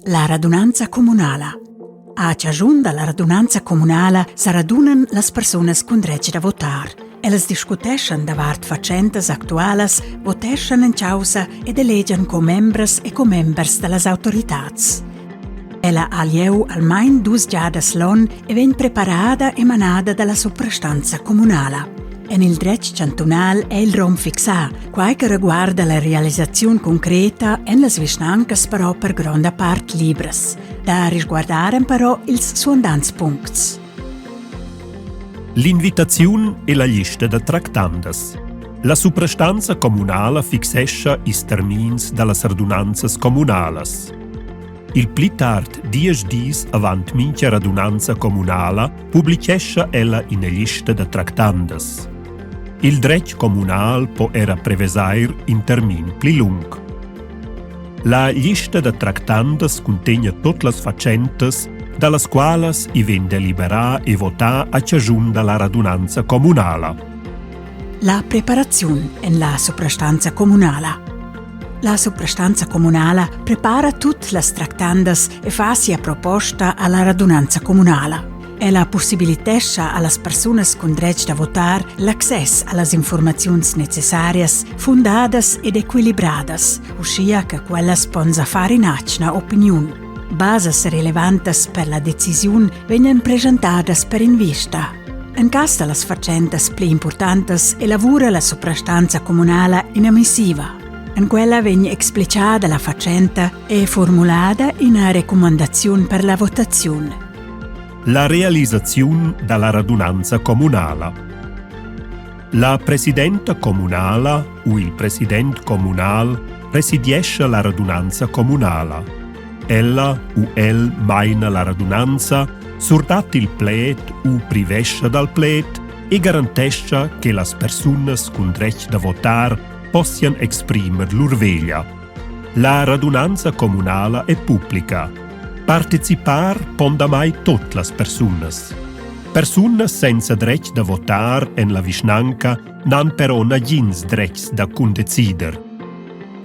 La radunanza communala. A chaschun da la radunanza communala sa radunan las persunas cun dretg da votar. Ellas discuteschan davart fatschentas actualas, voteschan en chaussa ed elegian commembras e commembers da las autoritads. Ella ha lieu almain dus giadas l'onn e vegn preparada e manada da la suprastanza communala. En il dretg chantunal è il rom fixà, quai che reguarda la realisaziun concreta en las vischnancas però per gronda part libras. Da risguardar èn però ils suandants puncts. L'invitaziun e la lista da tractandas. La suprastanza communala fixescha ils termins da las radunanzas communalas. Il pli tard diesch dis avant mincha radunanza communala publichescha ella ina lista da tractandas. Il dretg communal po era prevesair in termin pli lung. La lista da tractandas cuntegna tot las fatschentas, da las qualas i vegn deliberà e votà a chaschun da la radunanza communala. La preparaziun en la suprastanza communala. La suprastanza communala prepara tut las tractandas e fa sia proposta alla radunanza communala. Ella possibilitescha a las persunas cun dretg da votar l'access a las informaziuns necessarias, fundadas ed equilibradas, uschia che quellas pon sa far in'atgna opiniun. Basas relevantas per la decisiun vegnan presentadas per invista. En cas da las fatschentas pli importantas elavura la suprastanza communala ina missiva. En quella vegn explicada la fatschenta e formulada ina recumandaziun per la votaziun. La realisaziun da la radunanza communala. La presidenta communala u il president communal presidiescha la radunanza communala. Ella u el maina la radunanza, surdat il pled u privescha dal pled e garantescha che las persunas cun dretg da votar possian exprimer lur veglia. La radunanza communala è publica. Participar pon damai tut las persunas. Persunas senza dretg da votar en la vischnanca n'han però nagins dretgs da cundecider.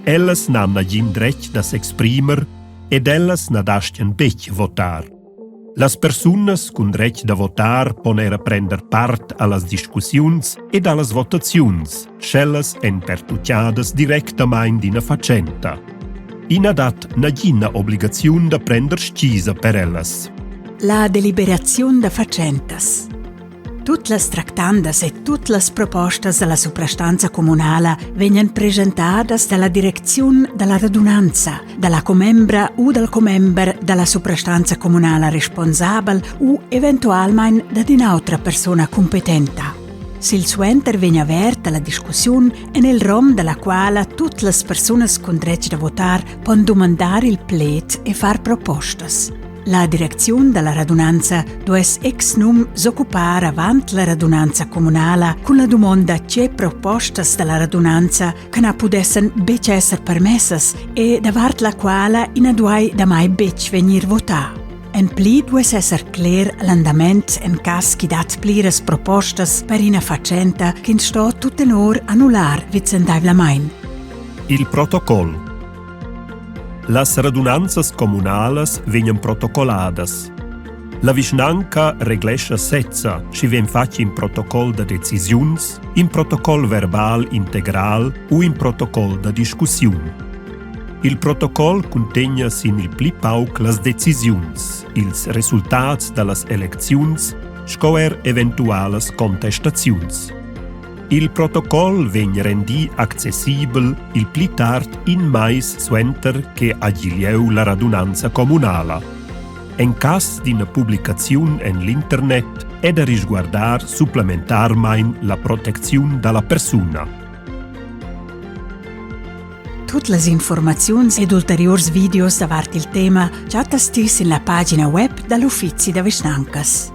Ellas n'han nagin dretg da s'exprimer ed ellas na dastgan betg votar. Las persunas cun dretg da votar pon era prender part a las discussiuns ed a las votaziuns, sch'ellas èn pertutgadas directamain d'ina fatschenta. I na dat nagina obligaziun da prender stgisa per ellas. La deliberaziun da fatschentas. Tut las tractandas e tut las propostas da la suprastanza communala vegnan presentadas da la direcziun da la radunanza, da la commembra u dal commember da la suprastanza communala responsabel u eventualmain dad in'autra persona cumpetenta. Silsuenter vegn averta la discussiun en il rom da la quala tut las persunas cun dretg da votar pon dumandar il pled e far propostas. La direcziun da la radunanza duess exnum s'occupar avant la radunanza communala cun la dumonda tge propostas da la radunanza che na pudessan betg esser permessas e davart la quala i na duai damai betg vegnir votà. En pli duess esser cler l'andament en cas ch'i dat pliras propostas per ina fatschenta ch'ins sto tut tenor annullar vicendaivlamain. Il protocol Las radunanzas communalas vegnan protocolladas. La vischnanca reglescha sezza, sch'i vegn fatg in protocol da decisiuns, in protocol verbal integral u in protocol da discussiun. Il protocol cuntegna sin il pli pauc las decisiuns, ils resultats da las elecziuns sco er eventualas contestaziuns. Il protocol vegn rendì accessibel il pli tard in mais suenter che ha gì lieu la radunanza communala. En cass d'ina publicaziun en l'internet è da risguardar supplementarmain la protecziun da la persuna. Tut las informaziuns ed ulteriurs videos davart il tema chattas ti sin la pagina web da l'Uffizi da vischnancas.